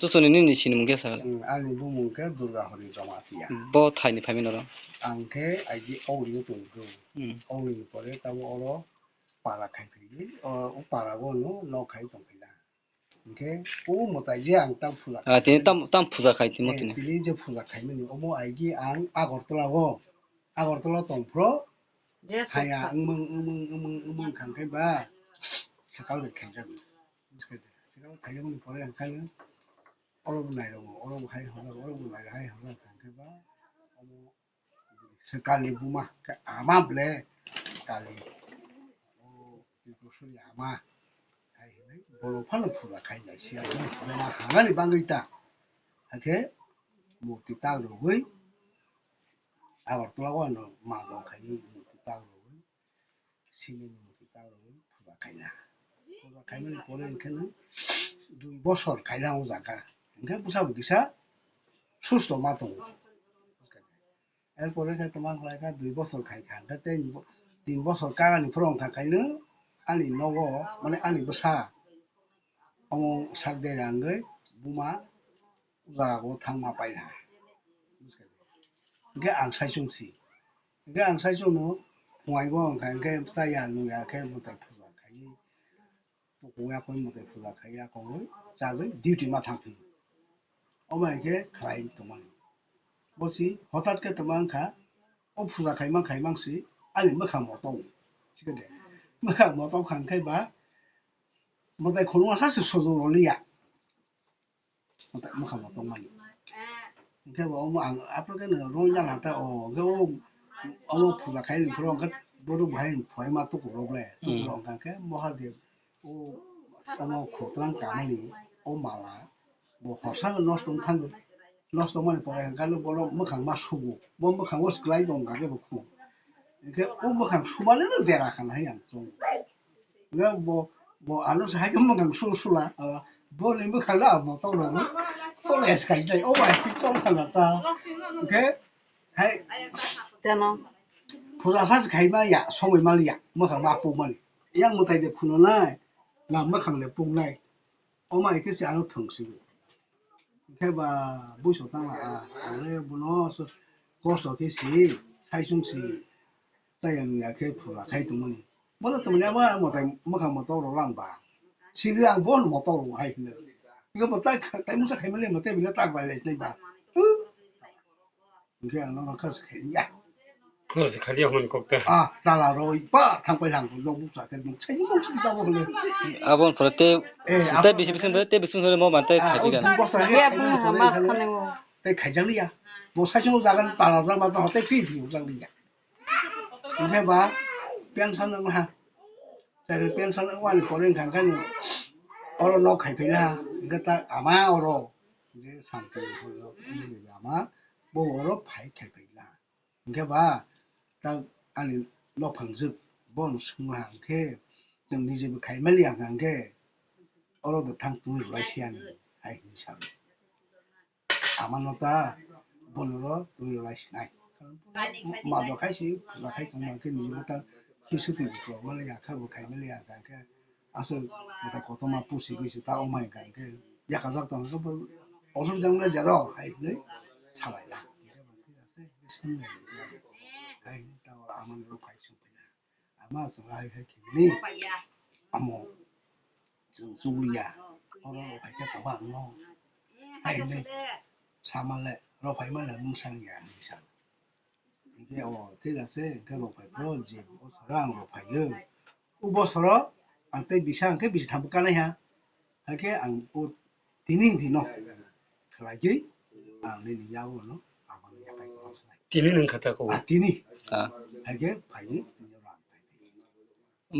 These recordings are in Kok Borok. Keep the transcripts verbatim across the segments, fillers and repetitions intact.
Chuchuni nini sinimung khe sakala. Hmm, ani bumung khe Durga Hori Jamatia. Bo thaini phaimani oro. Ang khe aigi Auri o tongkhu. Hmm. Auri ni pore tamo oro para khai phaiwi, o, o para o no nok khai tongkhaina. Hwnkhe o mwtai je ang tam puja Ah, tini tam, tam puja khai tini, eh, tini. Tini je puja khaimani, omo aigi ang Agartala o, Agartala tongphro, je sok haya sok. Wngmung, wngmung, wngmung, wngmung khankhe ba, swkal bai khaijago. Swkal khaijakmani pore ang khaino, oro bo nairogo, oro bo hai horjak, oro bo nairogo, hai horjak khankhe ba, omo se Kali buma, khe ama ble Kali. O Tripurasuri ama. Hai hinwi bono phano phuja khai jai sia, bono phuja ma hamani bagwi ta. Hakhe murti tak rwgwi Agartala o ano ma dong khai murti tak rwgwi. Simini murti tak rwgwi phuja khaina. Phuja khaimani pore hwnkhe no dui bosor khaina o jaga. Hwnkhe bwsa bo kisa susto ma tongo. Erpore khe tongma khlai kha dui bosor khai kha, hwnkhe tei tin bo-, tin bosor kagani phuru wngkha khaino ani nogo, mane ani bwsa omo sak dera wngwi buma o jaga o thangma paina. Hwnkhe ang saichung si, hwnkhe ang saichung no phungai bo wngkha, hwnkhe chaya nungya khe mwtai phuja khai. Tuku yakung mwtai phuja khai yakung chagwi duty ma thang phi. Omo hai khe khlai tongmani. Bo si hothat khe tongma wngkha, o phuja khaimang khaimang si ani mwkhang motong. Sikhe de. Mwkhang motong kha hwnkhe ba mwtai khuluma sa se sojong rw liya. Mwtai mwkhang motong mani. Hwnkhe bo omo ang aphuru khe nwng rung jana ta o, hwnkhe o, omo phuja khai ni phuru hwnkhe bohrok bahai phuaima tuku rok le, tuku rok hwnkha khe Mahadev o, omo khotang kamani o mala bo horsa nosto wng thango, nosto wngmani pore hwnkhe bono mwkhang ma sugo, bo mwkhango swklai tong kha khe bo khu, hwnkhe o mwkhang sumani no dera kha nai ang chwng. Nga bo, bo ano se hai khe mwkhang su sula, ala, bo ni mwkhang la amo to ro. Sole es kai dai, o bai pi chol na ta. Hwnkhe, hai. Teno. Phuja sa khai ma ya, somoi ma ya, mwkhang ma pu mani. Yang mwtai de phuno nai, na mwkhang le pu nai. O mai khe se ano thwng si. Hwnkhe ba buiso tang la, a, ang le bono so-, kosto khe si, saichung si, chaya nungya khe phuja khai tongmani. Bono tongmani abo mwtai mwkhang motok rok lang ba. Sigi ang bono motok rok hai hwnwi. Hwnkhe bo tai kha-, tai mungsa khaimani le mwtai bini tak bai lai sinai ba. Hwnkhe ang nono kha se khai ya. Kha se khai ya hwnwi kok ta. Ah, tala roi pa thang pai lang nok buksa khe nok sai nok sai ta bo le. Abon pore te, eh, te abo bisi bisi te bisi bisi mo ban te ah, khai oh, ga. Tin bosor ya khai bung pore ma khane. Khane o. Te khai jang ya. Bo sai chung jagan tala jang ma to te pi pi jang ya. Hwnkhe ba pension wng ha. Chakri pension wng wani pore wngkha khe oro nok khai phaina ha. Hwnkhe ta ama oro je santi ama bo oro phai khai phaina. Hwnkhe ba ta ani nokphang jwk bono swngha hwnkhe chwng nije bo khai mali ang khe oro da thang twi rwlai si ani hai hinwi sa. Amano ta bonoro twi rwlai sinai. Ma bo khai si, ma khai tong ma khe nini bo ta khe swtwi bo chwla mani ya kha bo khai mani ya kha khe aswk mwtai kotorma pusi gwi se ta o mai kha khe yakajak tong khe bo osubida wng lai jero hai hinwi salai ya. Hai hinwi ta amani rok khai sung phai ya. Ama chwng hai hai khe ni amo chwng chuliya. Oro rok hai khe tongma ang no hai hinwi sama le rok phai male mungsang ya hinwi sa. Hwnkhe o thik ase, hwnkhe rok phai phro je bosoro ang rok phai o. O bosoro ang tei bisa hwnkhe bisi thambo kanai ha. Hakhe ang o tini dino khlaigwi ang nini yago no aboni yakai kwrwng sanai. Tini nwng kha ta ko? Ah, tini. Ah. Hakhe phaiwi tini oro ang phai.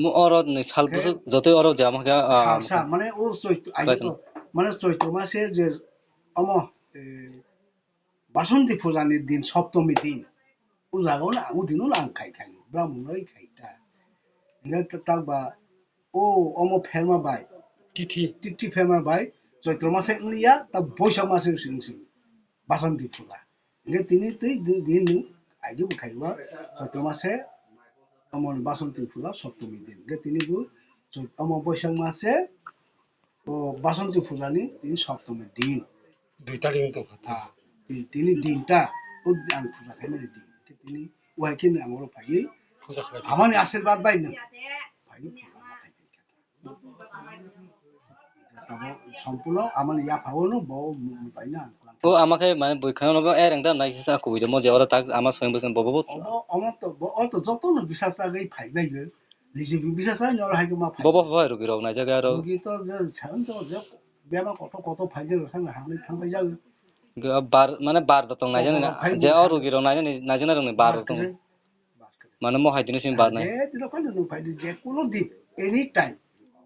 Mo oro ni sal bwswk jotoi oro jama khe, ah, sal sa, mane o Choitro, ai kaitor. To, mane Choitro mase je omo, eh, Basanti puja ni din, Saptami din. O jaga o ang, o din o ang khai khai, Brahmon rok khai ta. Hingke ta-, tak ba, o, omo pherma bai. Tithi. Tithi pherma bai, Choitro mase wng ya, ta Boisak mase wng si, wng si. Basanti puja. Hingke tini twi din, din ni, aidi bo khai ba, Choitro mase, omo ni Basanti puja, Saptami din. Hingke tini bo, Choi-, omo Boisak mase, O Basanti puja ni tini saptami din. Dui tarik wng tongkha. Ah, ti-, tini din ta, o ang puja khaimani din. Tini wahai khe ang oro phaiwi puja khlai. Amani ashirbad bai no phaiwi puja khlai. Tamo sampuno amani yapha o no bo mu-, mutai na ang klang. O ama khe mane bui khana no bo ereng da nai sa kubui de mo je oro tak ama soyang bwsang bo bo bo. Omo, omo to, bo, o to joto no bisa chagwi phai bai gwi. Niji bisa sa nyor hai ma phai. Bo bo bo rugi rok nai jaga aro. Rugi to je saran to je bema koto koto phai de rok thang hamni thang bai jaga. Bar, mane bar da tong nai jani na. Phai je o rugi rok nai jani, nai jani rok ni bar da tong. Mane mo hai dino simi bar nai. Je dino phano nwng phai di, je kuno din, any time.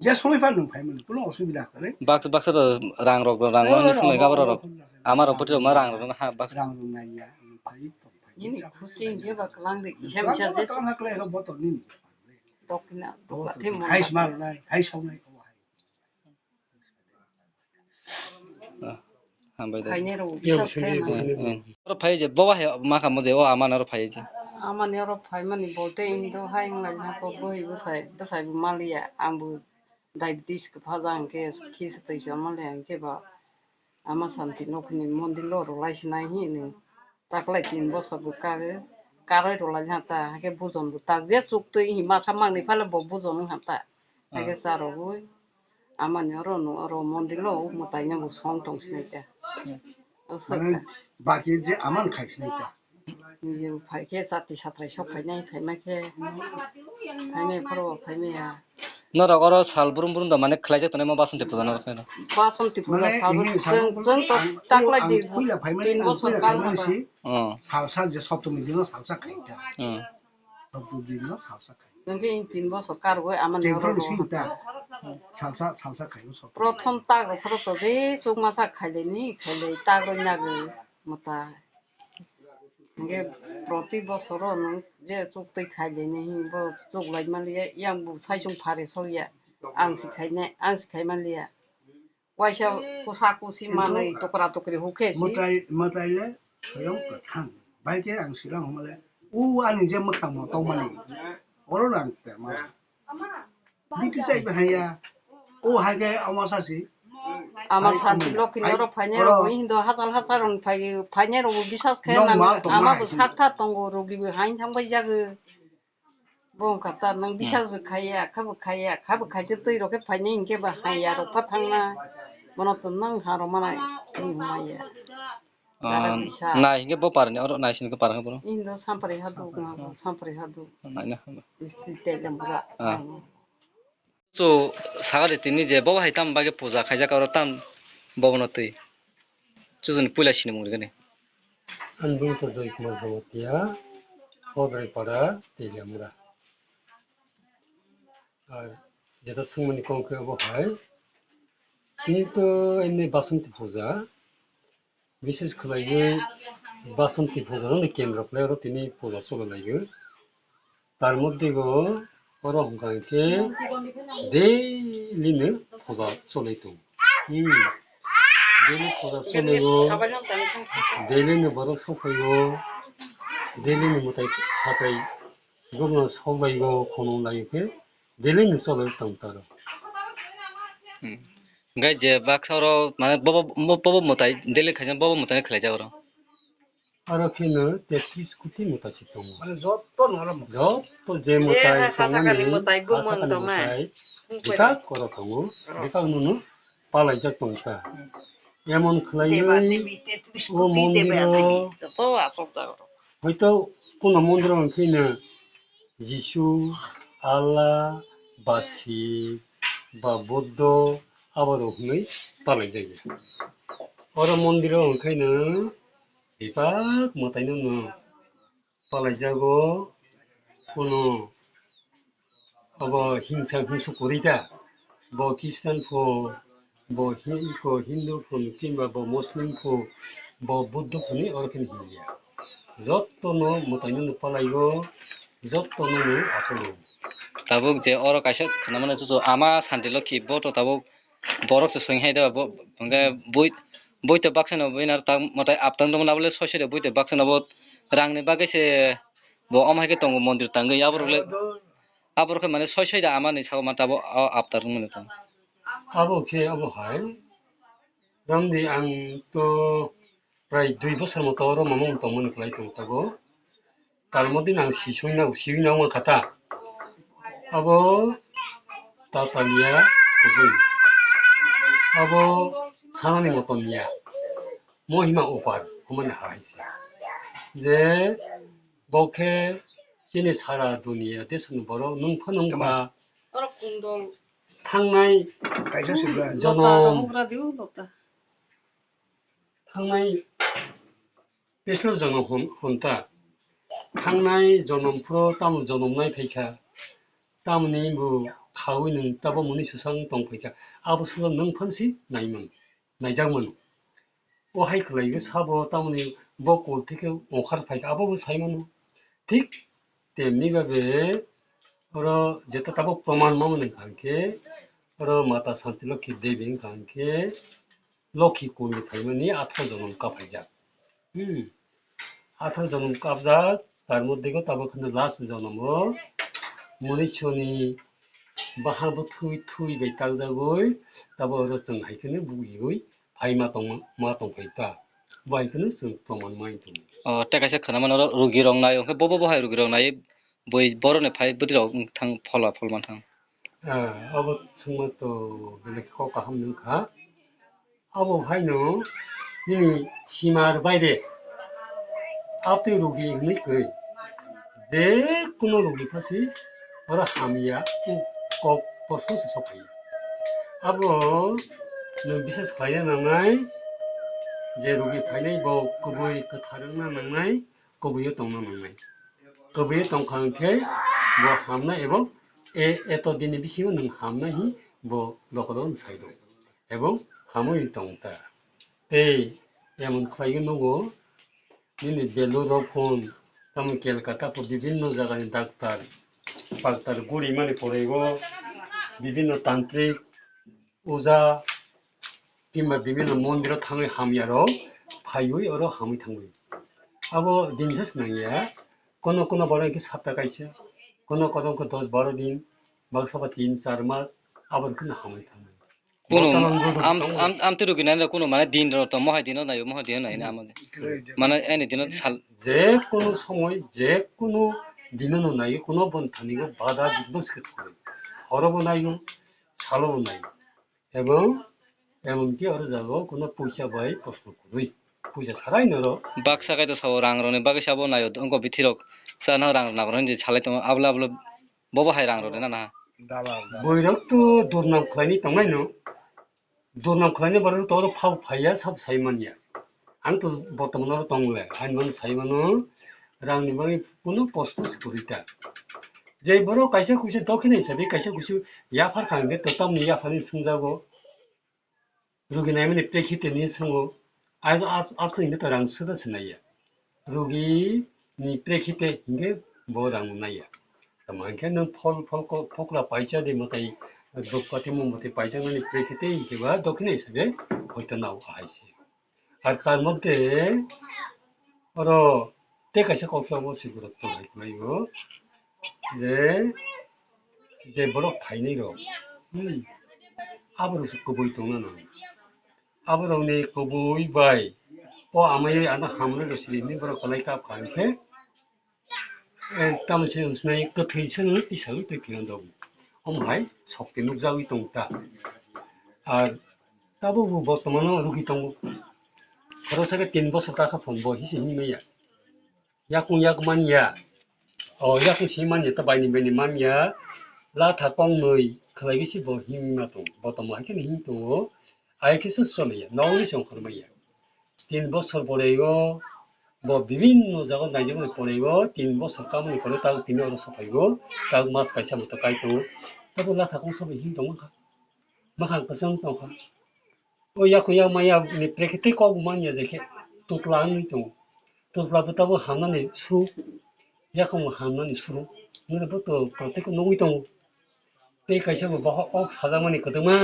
Je somoi phano nwng phai mano, kuno osubida kwrwi. Baksa, baksa to rang rok, rang rok ni somoi gabra rok. Ama rok poti rok ma rang rok ha baksa. Rang rok nai ya, nwng phai tong phai. Nini khusi hingke ba kwlang de kisa misa je. Kwlang kwlang ha kwlai rok bo to nini. Tok kina, tok la themo. Hai sma rok nai, hai sok nai. Ah, hambai da. Phainai rok bisas khe mani. Eh, eh. Oro phai je, boba hai ma kamo je, o ama noro phai je. Amani oro phaimani bolte indo hai wng lai hako boi bwsai, bwsai bo maliya, ang bo diabetes kwpha jang khe khisa twi sa maliya hwnkhe ba ama santi nokni mondir lo rwlai sinai hini. Taklai tin bosor bo kagwi karwi rwlai ha ta, hakhe bujon bo tak je chuk twi hi masa mangni phale bo bujon wng ha ta. Hakhe charogwi amani oro no oro mondir lo o mwtai no bo song tong sinai ta. Hmm. O swk Mane ta. Baki je aman khai sinai ta. Niji bo phai khe chati satrai sok phainai, phaima khe phaimai phoro bo phaimaya. Norok oro sal brum brum da mane khlaijak tongnai mo Basanti puja norok khe. Basanti puja Mane sal brum, ehe, sal chwng, brum chwng to ang, taklai ang di puila phaimani, tin ang bosor puila kal phaimani ma ba. Si, Oh. Salsa je Saptami dino salsa khai ta. Oh. Saptami dino salsa khai. Chwng khe in tin bosor karwi amani Cheng oro phano ro si ha. Ta. Salsa, salsa khai o Saptami. Prothom tak rok phano to je chukmasa khaileni, khailai tak rok nagwi mwtai. Hingke proti bosoro nwng je chuk twi khaileni hwnba chuk lai manliya, yang bo saichung phari sokya. Ang si khainai, ang si khai manliya. Waisa kusa kusi Kintu manwi tokra tokri hukhe si. Mwtai, mwtai le soyong kwthang. Bai khe ang swrang hwnmale, o ani je mwkhang no tongmani, oro rang tongma. Biti chai bahai ya. O hai khe ama sa si. Ama Hai, santi ama. Lokhi Hai, norok phainai oro. Rok bo hindo hachal hachal rok phai, phainai rok bo bisas khe Nong nang mal tong ama nai bo sini. Sak tha tongo rogi bo hain thang bai jagwi. Bo wngkha ta nang Hmm. Bisas bo khaiya, kha bo khaiya, kha bo khaite twi rok khe phainai hinkhe ba haiya rok pha thangna. Bono to nang ha rok manai ni hwnmaya. Ah, nai hinkhe bo parni oro nai sini khe parang boro. Indo sampari hadu, sampari hadu. Nai na. Isti tele bura. Ah. Chu sagari tini je bobo hai tam bagwi puja khaijak oro tam bobono twi. Chujuni puila sinimung rigani. Ani bung to Joy Kumar Jamatia, Hodrai Para, Teliamura. Ar jeta swngmani kong khe obo hai. Tini to emni Basanti puja. Bishes khlaiwi Basanti puja no kendro khlai oro tini puja choli laio. Tar moddhe go oro hwnkha khe daily no puja choli tongo. Hmm. Daily puja choli o, daily no borok sokphaio, daily no mwtai sakai gubno soklaigo, khonong laio khe daily no choli tong taro. Hmm. Hwnkhe je baksa oro, mane, bobo, bo-, bobo mwtai, daily khaijak, bobo mwtai khlaijak oro. Aro phino tetris koti mwtai se tongo. Mane, joto no oro mwtai. Joto je mwtai tongmani, mwtai, bumung asakani tongnai. Mwtai, bwkak oro tongo, bwkak nono palaijak tongkha. Emon khlaiwi o mondiro, joto asokjak oro. Hoito kuno mondiro hwnkhe no Jisu, Allah, ba Shiv, ba Buddho, abo rok hwnwi palai jago. Oro mondiro hwnkhe no bebak mwtaino no palai jago, kuno abo hingsa hingsu kwrwi ta, bo Christian pho, bo hi-, iko Hindu pho, kimba bo Muslim pho, bo Buddho pho ni oro khe hinliya. Jotto no mwtai no palaigo, jotto no asolo. Tabuk je oro kaisa khwnamani chuchu ama Santi Lokhi bo to tabuk borok se swing hai da bo hwnkhe bui, bui to baksa no bui nar ta mwtai aptang dong labole soi soi da bui to baksa no bo rang ni bagwi se bo omo hai khe tongo mondir tangwi aborok le. Aborok khe mane soi soi da ama ni saka ma tabuk o aptar wngmani tong. Abo khe abo hai, Ramdi ang to prai dui bosor moto oro mamung tongmani kwlai tong tabuk. Tal modin ang sisui na, siui na wngkha ta. Abo ta taliya kubui. Abo sanani moton ya. Mohima upar, humani hai se. Je bo khe chini sara duniya desoni borok nung phano wngkha. Thangnai kaisa sibra jonom. Lota, lota. Thangnai pislo jonom hwn-, hwn ta. Thangnai jonom phro tamo jonom nai phaikha. Tamoni bo khaui nwng tabo muni swsang tong phaikha. Abo swkang nwng phansi naimano, naijakmano. O hai khlai khe sabo tamoni bo kol theke ongkhar phaikha, abo bo saimano. Thik temni babe oro jeta tabo proman mamani hwnkha khe oro Mata Santi Lokhi Devi wngkha khe Lokhi kol ni phaimani atharo jonom kaphaijak. Hmm. Atharo jonom kapjak, tar moddhe go tabuk kheno last jonom o munisuni baha bo thui thui bai takjagoi, tabo oro chwng hai kheno bugiwi phai ma tong, ma tong phai ta. Bo hai kheno chwng proman mai tong. O, tei kaisa khwnamano oro rugi rok nai, hwnkhe bo bo bo hai rugi rok nai, bui borok ni phai bwtwi rok thang phola phol man thang. Ah, abo swngma to belai khe kok kaham nung kha. Abo haino nini simar baire amtwi rugi hinwi kwrwi. Je kuno rugi phasi oro hamya kok kosto se sokphaio. Abo nwng bisas khlaina nangnai je rugi phainai bo kubui kwthar wngna nangnai, kubui o tongna nangnai. Kubui o tongkha hwnkhe bo hamnai ebong e, eto dini bisingo nwng hamnai hi bo dokodo sai rw. Ebong hamwi tong ta. Tei emon khlaiwi nugo, nini belur rok phun, tamo Kolkata pho bibinno jagani daktar, paktar guri mani porego, bibinno tantrik, uja, kimba bibinno mondiro thangwi hamya rok phaiwi oro hamwi thangwi. Abo din just nangya, kono kono borok hwnkhe sapta kaisa, kono kono hwnkhe dos baro din, baksa ba tin char mas, abo hwnkhe hamwi thangwi. Kunu bortoman am, am, amtwi rugi nai rok kunu mane din rok to mohai dino naio, mohai dino nai na amo. Mane ani dino sal. Je kunu somoi, je kunu dino no naio, kunu bon thani go bada bidno se thori. Horo bo naio, salo bo naio. Ebong, ebong ki oro jago kunu puisa bai proshno kwrwi. Puisa sarai noro. Baksa kai to sabo rang roni bagwi sabo naio, ongko bithi rok sana rang rok nabra hinwi salai tongo, abla abla. Bobo hai rang rode na naha. Boirok to durnam khlaini tongnai no. Durnam khlaini borok to oro phao phaiya sabo sai manya. Ang to bortoman oro tong le. Hai man sai mano rangni bagwi kunu kosto se kwrwi ta. Je borok kaisa kuisu dokhina hisabe kaisa kuisu yaphar kha hwnkhe to tamni yapharni swngjago. Rugi naimani prekhite ni swngo, ai, ab-, abswk hwnkhe to rang suda se naiya. Rugi ni prekhite hwnkhe bo rang naiya. Tamo hwnkhe nwng phol, phol ko-, phokra paisa de mwtai, dopkati mo mwtai paisa nani prekhite hwnkhe ba dokhina hisabe hoito nao ahai se. Ar tar moddhe oro tei kaisa kok se obo se borok tong hai khlai o je, je borok phainai rok, hmm, abo rok se kubui tongna nang. Abo rok ni kubui bai o amai ano hamrwi rw sini borok kwlai kap kha hwnkhe, eh, tamo se wng sinai kwthwi se nw tisa wi twi phiya do. Omo hai sokti nukjagwi tong ta. Ar tabuk bo bortomano rugi tongo. Khoroksa khe tin bosor kakha phone bo hisi himya. Yakung yak manya. O yakung simi manya ta baini baini manya. Latha kong nwi khlai gisi bo himma tong. Bortomo hai kheno him tongo. Ai khe se choliya. Nogni se ongkhormaya. Tin bosor pore o bo bibinno jaga naijak nai pore o tin bosor kamoni pore tang tini oro sophai o. Tang mas kaisa moto kai tongo. Tabo latha kong sabo him tongma kha. Makhang kwchwng tongkha. O yakung yak maya ni prekhe tei kok manya je khe tutla wngwi tongo. Tutla bo tabuk hamnani suru, yakung bo hamnani suru. Wngkhe bo to, to tei nugwi tongo. Tei kaisa bo boha ok sajakmani kwtwma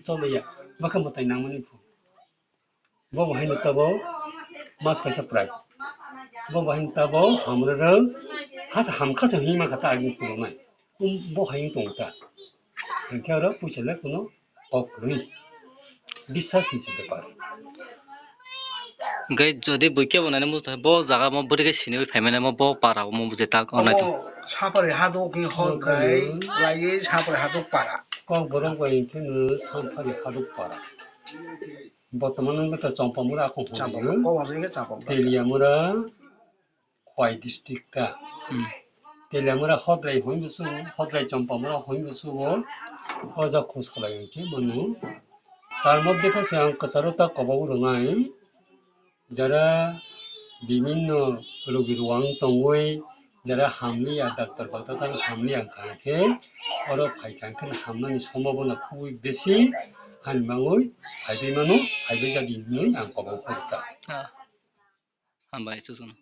choliya, bwkha mwtai nangmani phu. Bo bo haino tabuk mas kaisa prai. Bo bo haino tabuk hamrwrwng hasa hamkha se hwnwi mankha ta agini phunuknai. Bo hai wng tongo ta. Hinkhe oro puisa le kuno kok kwrwi. Biswas ni se bepar. Hwnkhe jodi buikhe bo nani musta bo jaga mo bwrwi khe siniwi phaimani mo bo para o mo je tak o nai. Omo Sapari haduk ni hor khai laiwi Sapari haduk para. Kokborok bai hwnkhe no Sapari haduk para. Bortoman wngkha Chompamura akung hwnwi. Kokborok wngkha Chompamura. Teliamura. Khwai district ta. Hmm. Teliamura Hodrai hwnwi bo sugo, Hodrai Chompamura hwnwi bo sugo, o jak khos kwlai hwnkhe bono. Tar moddhe khe se ang kwcharo ta kobogo rwnai, jara bibinno rogi rwang tongwi, jara hamliya, doctor bakta tang hamliya wngkha hwnkhe, oro phaikha hwnkhe hamnani sombhabona khubui besi, hani mangwi phaibai mano, phaibai jadi hwnwi ang kobogo khorokta. Ah. Hambai, susun.